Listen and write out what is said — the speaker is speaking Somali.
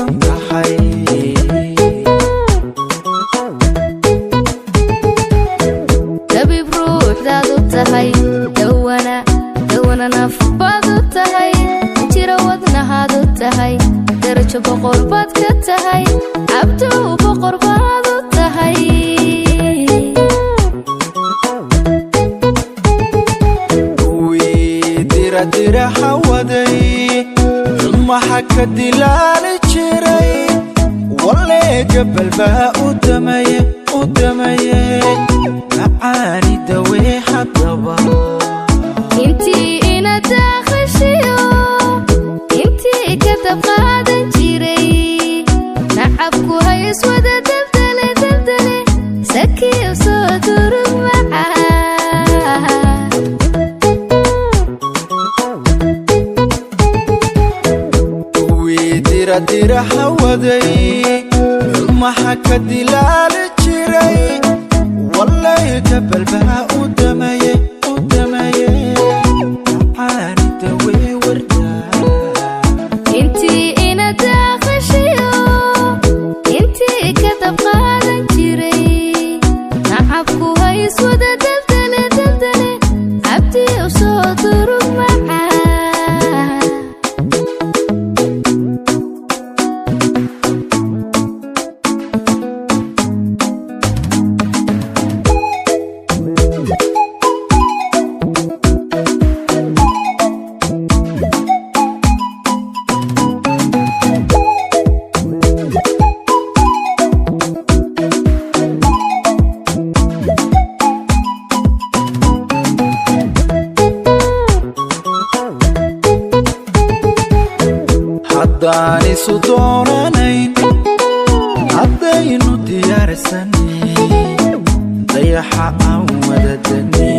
diirsan tahay. Dabiib ruuxdaad u tahay, dawana dawana naf baad u tahay, jira wadnahaad u tahay, darajo boqor baad ka tahay, Cabdow boqor baad u tahay. Kuwii diradira hawaday, xumaha ka dilaali jiray, walee gabal baa u damaye, u damaye, macaani dawee haddaba. Intii ina daaqashiyo, intii ka dab qaadan jiray, nacabku ha iswada daldale daldale, sakiyo soo durug macaa. Kuwii diradira hawaday, xumaha ka dilaali jiray, walay gabal baa u damaye, u damaye, macaani dawee wardaa. Intii ina daaqashiyo, intii ka dab qaadan jiray, nacabku ha iswada daldale daldale, Cabdiyow soo durug macaa. Haddaan isu doonanayn, haddaynu diyaarsanay, dayaxa aan wadadani.